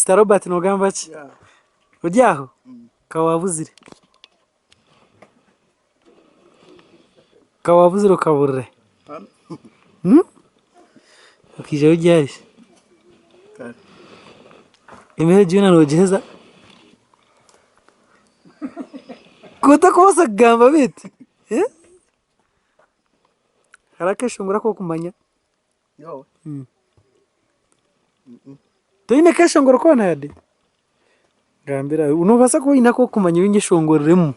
Mister Robert nogamba ki? Ori aho? Ka wabuzire. Ka wabuzire okaburira he? Okaijaho ryari? Emere egi yoona nogiheza? Ku otarikubaasa kugamba beitu? Hariho akeshongoro aku orikumanya? Toine keshongoro koona yade? Ngambira, noobaasa kuba oine aku orikumanya ou nyeshongoriremu.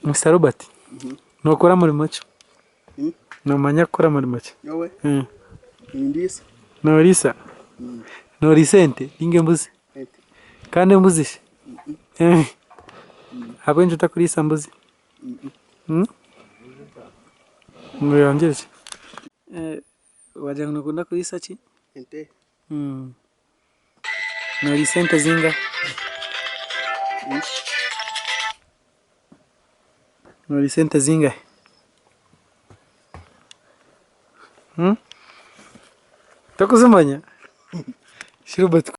Mister Robert, nookora murimo ki? Noomanya kukora murimo ki? Nyowe nindiisa. Nooriisa? Nooriisa ente ninga embuzi? Ente. Kandi embuzi shi? Ahabw'enki otakuriisa mbuzi? Ngu yongere ki? Wagira ngu nokunda kuriisa ki? Ente. Noriisa ente zingahi? Noriisa ente zingahi? Tokuzimanya? Shi Robert.